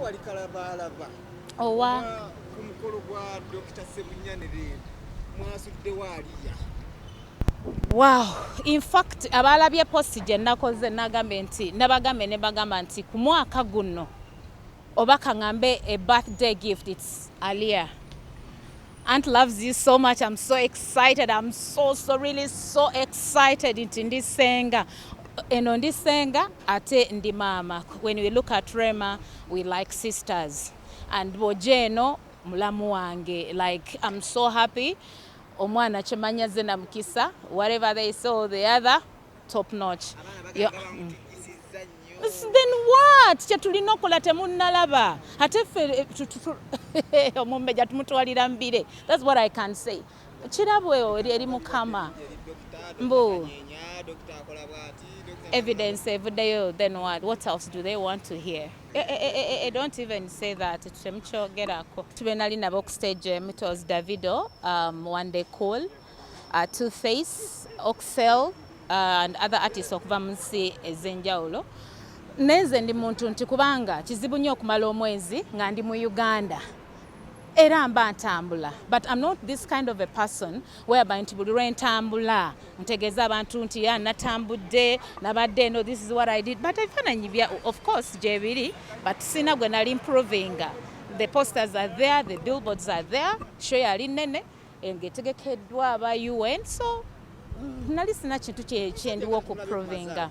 Wali kalabalaba Owa ku mukolo gwa Dr. Sebunya ne Rema, mwasuddewo Aliya. Wow, in fact abalabye post gye nakoze, nagambye nti, nabagambye ne bagamba nti ku mwaka guno, oba kaŋŋambe a birthday gift, it's Alia. Aunt loves you so much. I'm so excited. I'm so so really so excited nti ndi senga eno, ndi senga ate ndi maama. When we look at Rema, we like sisters, and bw'ojja eno mulamu wange, like I'm so happy. Omwana kyemanya ze na mukisa, whatever they saw, the other top notch. Abaana Yo- bagamba bamutigisizza nnyo. Then what kyetulina okukola? Temunnalaba ate ffe omumbejja tumutwalira mbire. That's what I can say. Kirabo eri Mukama. Eri dokita. Mbu. Dokita, dokita akola bw'ati, dokita. Evidence evuddeyo, then what else do they want to hear? Don't even say that, temukyogerako. Tube nali nabo ku stage emu, it was Davido, One Day Cool, Two Face, Oxel and other artists okuva mu nsi ez'enjawulo. Nenze ndi muntu nti kubanga kizibu nnyo okumala omwezi nga ndi mu Uganda, era mba ntambula, but I'm not this kind of a person whereby nti buli lwentambula ntegeeza abantu nti ya natambudde, nabadde eno, this is what I did. But ebifaananyi bya, of course gyebiri, but sina gwe nali improvinga. The posters are there, the billboards are there. Show yali nnene ng'etegekeddwa aba UN, so nali sina kintu kyendiwo okuprovinga.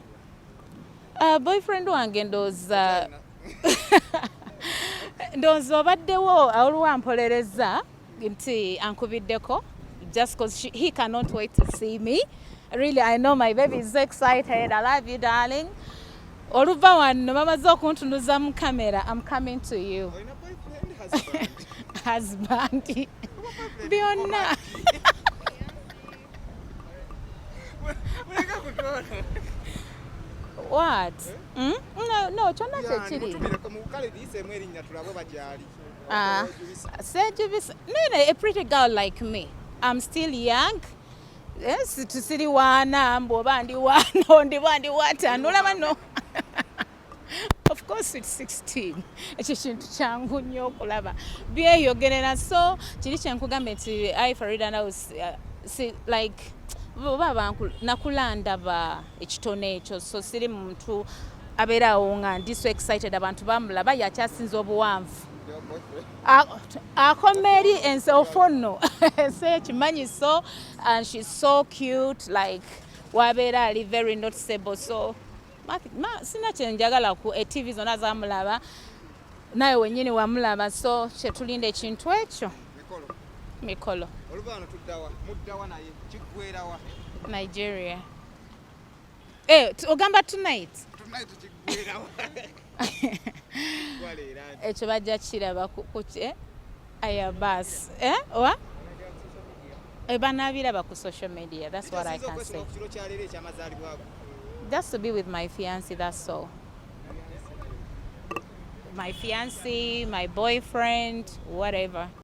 Boyfriend wange, ndowooza obaddewo, waliwo ampolereza nti ankubiddeko just because he cannot wait to see me. Really, I know my baby is so excited. I love you, darling. Oluva wano bamaze okuntunuza mu kamera, I'm coming to you. Olina boyfriend, husband? Husband, byonna. Muleka kutola. What? No, kyonna kyekiri. Mutumireko mukale, liiseemu erinnya tulabe bagyali. Ah, sejubisa nene. A pretty girl like me, I'm still young. Yes, tusiri waana mbu oba ndi waana, ndiba ndi wataano, olaba. No, of course it's 16. Ekyo kintu kyangu nnyo okulaba, byeyogerera. So kiri kyenkugambye nti I, Farida, now si, like oba nakula ndaba ekitone ekyo, so siri muntu abeeraawo nga ndi so excited. Abantu bamulaba, yakyasinza obuwanvu. Akoma eri ensi ofono, ensi ekimanyi. So, and she's so cute, like wabeera ali very noticeable. So sina kyenjagala ku e TV zonna zamulaba, naye wenyini wamulaba, so kyetulinda ekintu ekyo. Mikolo. Mikolo. Oluvaano tuddawa, muddawa, naye kiggwerawa? Nigeria. Eh, ogamba tonight? Tonight kiggwerawa? Gwaleera nti Ekyo bajja kiraba ku aya bas, eh, owa banaabiraba ku social media. That's what I can say. Ku kiro kyaleero ekyamazaalibwako. Just to be with my fiance, that's all. My fiance, my boyfriend, whatever.